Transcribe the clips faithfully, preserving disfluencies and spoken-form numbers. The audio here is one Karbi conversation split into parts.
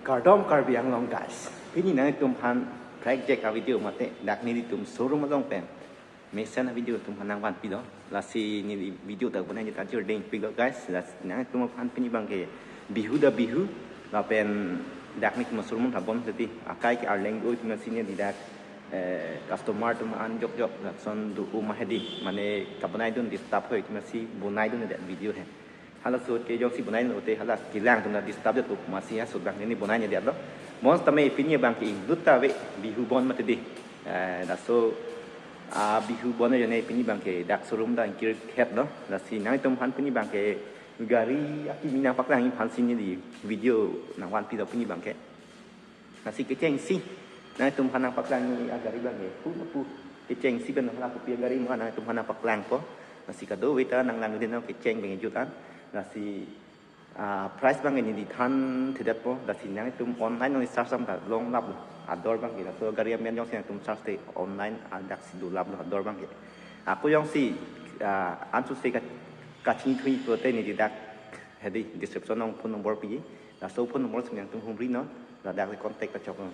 Kardom Karbi Anglong guys. Pini nangtumphan project a video mate dak nelitum showroom along pen mesen a video tumphan nangvanpi do. Lasi neli video ta bonai ta jor dengpik lo guys. Lasi nangtumphan pini abangke Bihu da Bihu lapen dak nelitum showroom ta bon tadi. Akai ke arleng do itum si neli dak, eh, customer atum an jokjok lason do uma hedi. Mane kabonai dun disturb hoi itum si bonai dun dak video he. Hala shoot ke jongsi bonai lote hala kelang atum ta disturb det, amatsi ha shoot abang neli bonai neli lo. Bon setame pini abangke inglut ta ave Bihu bon mate di. Eh, laso, ah, Bihu bon ajoine pini abangke dak showroom ta ingkir het lo. Lasi nangtumphan pini abangke gari akimi nangpaklang aphan si neli video nangvanpi do pini abangke. Lasi kechengsi nangtumphan nangpaklang neli agari abangke. Pu pu kechengsi pen hala kopi agari ma nangtumphan nangpaklangpo. Lasi kadokave ta nanglang dun non kecheng pen jut an. Lasi, ah, price abangke neli than thedetpo. Lasi nangtum online along search dam ta longlap lo ador abangke. Laso gari amen jongsi nangtum search te online, ah, daksi dolap lo ador abangke. Ako jongsi, ah, ansose ka kachini thui pulote neli dak hedi description along phone number pi. Laso phone number si nangtum humri non, ladak le contact kachok non.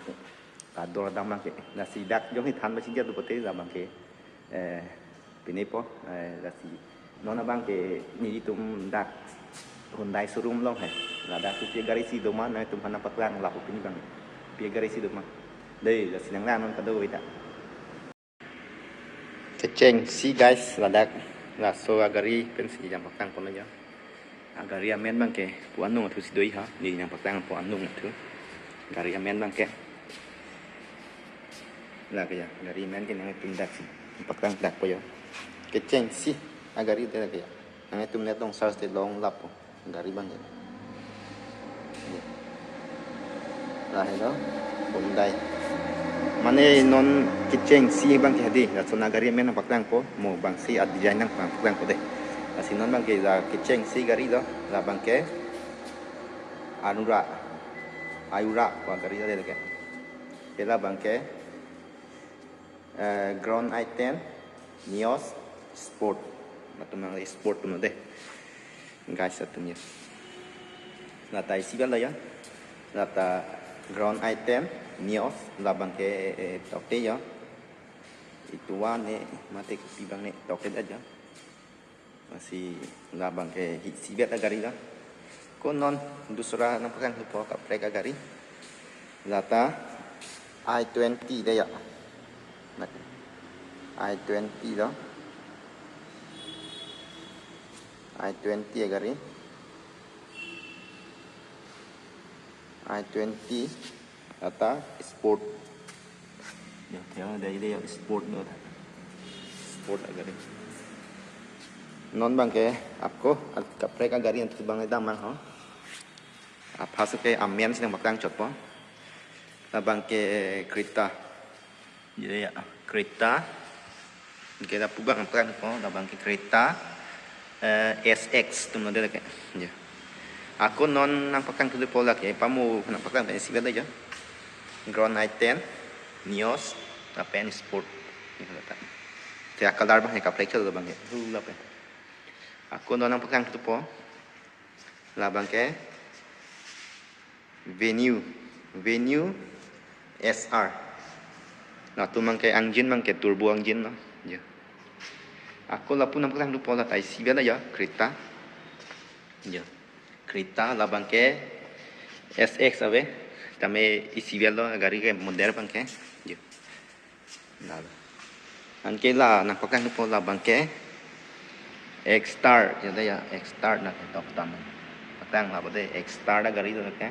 Ador dam abangke. Lasi dak jongsi than ba si dia do pulote la abangke, eh, pine po, eh, lasi non abangke nelitum dak Hyundai showroom along he. Ladak si gari si do ma nangtumphan nangpaklang lapu pini abang. Pi gari si do ma. Dei, lasi nanglang non kadokave ta. Kechengsi guys, ladak laso agari pensi nangpaklangpo na ya. Agari amen abangke pu anung athu si do ha, neli nangpaklangpo anung athu. Gari amen abangke. Lake ya, gari amen ke nangtum daksi nangpaklang dakpo ya. Kechengsi agari de lake ya. Nangtum net along search te longlapo. Gari abangke. Lahelo Hyundai. Mane non kechengsi abangke hedi, laso agari amen nangpaklangpo, mo abangsi a design nangpaklangpo de. Lasi non abangke la kechengsi gari lo, la abangke Anura, Ayura pu agari lo de lake. Ke la abangke, eh, Crown I ten, Nios, Sport. Latum nang Sport atum de. Guys atum ya. Lata isi bala ya. Lata Crown I ten, Nios, la abangke, eh, eh, tokte ya. Itu wan ne, mate kopi abang ne, tokte aja. Lasi la abangke hi isivet agari lo. Ko non dusra nangpaklangpo kaprek agari. Lata I twenty de ya. I twenty lo. I twenty agari. I twenty. Lata Sport. Ya, ya, dari dia Sport do. Sport agari. Non abangke ako kaprek agari an tu abang dam mang ho. Apa suke amen si nangpaklang chotpo. La abangke Creta. Ya, ya, Creta. Ke lapu abang nangpaklangpo, la abangke Creta, eh, S X atum lo de lake. Ya. Ako non nangpaklangpo lake, pamu nangpaklang pen isivet aja. Crown I ten, Nios, lapen Sport. Ya, lata. Te color abang kaprek chot abangke. Hu lapen. Ako non nangpaklangpo. La abangke Venue, Venue S R. Latum abangke engine abangke turbo engine lo. Ya. Ako lapu nangpaklangpo lata isivet ya, Creta. Ya. Creta la abangke S X ave. Tame isivet lo gari ke model abangke. Ya. Lalo. Anke la nangpaklangpo la abangke X-Star, ya da ya, X-Star nangketok tam. Paklang la bode X-Star agari lo ke.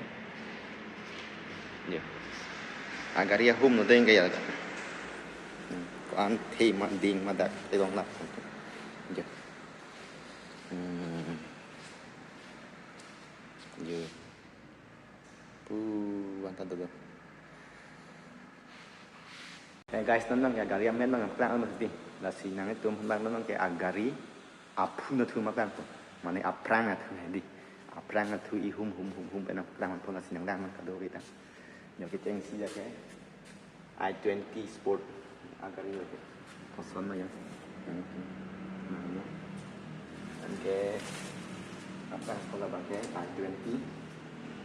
Ya. Agari ahum lo deng ke ya. Hmm. Ko-an the ma ding ma dak te long la. Ya. Hmm. Ya. Pu anta dodo. Eh, guys, non abangke agari amen abang nangpaklang mati. Lasi nangtum abang non abangke agari aphu nangtum paklangpo. Mane aphrang athu hedi. Aphrang athu ihum hum hum hum pen nangpaklangpo, lasi nanglang kadokave ta. Yo kechengsi lake I twenty Sport agari lake. Koson ma ya. Hmm. Nah, ya. Anke apa sekolah abangke I twenty,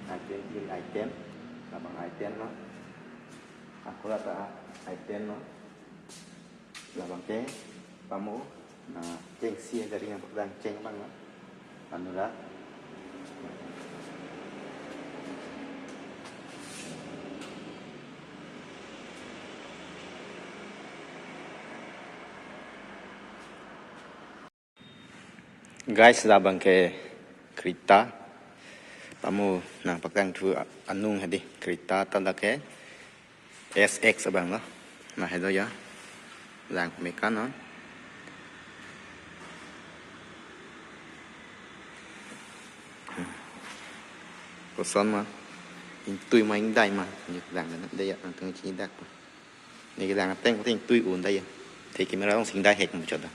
I twenty, I ten. Labang I ten lo. Acura ta I ten lo. Labang ke pamo, na chengsi gari nangpaklang cheng abang lo. Anula. Guys, labang ke Creta. Pamo nangpaklangthu anung hedi, Creta ta lake S X abang lo. Lahelo ya. Lang meka non. Koson ma. Ingtui ma ingdai ma. Yo, lang na de ya, nangtung chinidak. Ne kelang ateng ateng tui un da ya. Te camera along sing dai hek muchot da.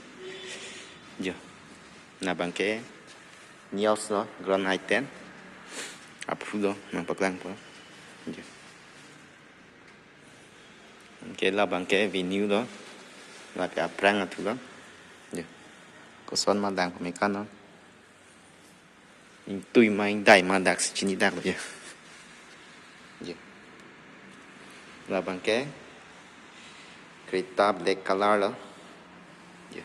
Jo. Labang ke Nios lo, Grand I ten. Aphu lo, nangpaklangpo. Jo. Ke labang ke Venue lo. Lake aphrang athu lo. Jo. Koson ma lang meka non. Ingtui ma ingdai ma, dak si chinidak lo ya. Ya. Labang ke Creta black color lo. Ya.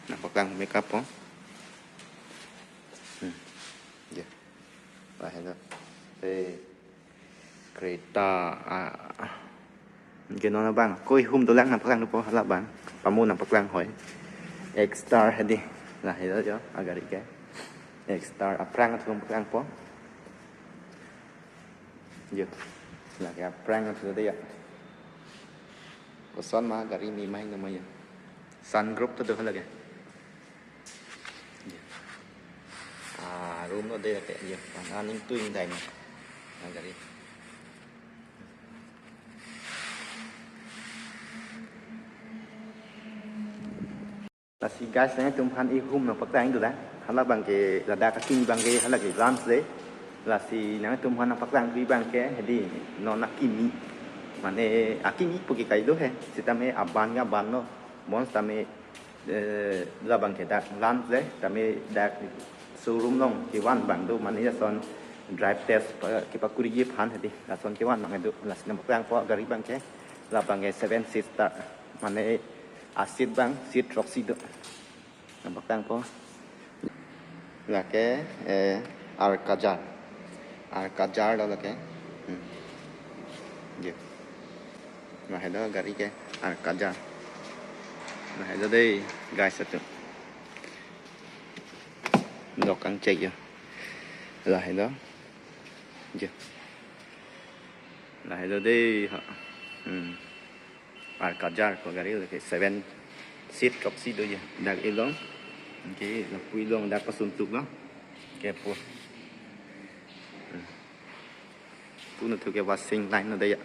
Nangpaklang meka po. Hmm. Ya. Lahelo. Eh. Creta, ah, ke non abang, ko ihum dolang nangpaklangpo halabang. Pamo nangpaklang hoi. X-Star hedi. Lahelo jo, agari ke. X-Star aphrang athu paklangpo. Jo. Lake aphrang athu de ya. Koson ma gari ni mai nama ya. Sunroof ta do lake. Ah, room lo de lake, ya. Aning tui dai ma. Agari. Lasi guys, nangtumphan ihum nangpaklang dolang. Halabang ke ladak akimi abang ke halake Lance de. Lasi nangtumphan nangpaklang dui abang ke hedi non akimi. Mane akimi puke kai do he. Sitame aban ke aban lo. Bonsitame, eh, labang ke dak Lance de. Tame dak showroom along kevan abang do. Mane lason drive test pa, kepakuri aphan hedi. Lason kevan abang do. Lasi nangpaklangpo gari abang ke. Labang ke seven seater. Mane aseat abang, seat throksi do. Nangpaklangpo. Lake, eh, Alcazar. Alcazar lo lake. Hmm. Yo. Lahelo gari ke Alcazar. Lahelo de guys athu. Dokang chek yo. Lahelo. Yo. Lahelo de ha. Hmm. Alcazar ko gari lake seven seat throksi do ya. Dak ilong. Ke lapu ilong dak pasuntuk lo. Ke po. Hmm. Puno thu ke washing line lo de ya.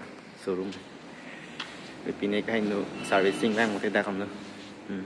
Showroom. Pine kaheno servicing lang mate dak kam lo. Hmm.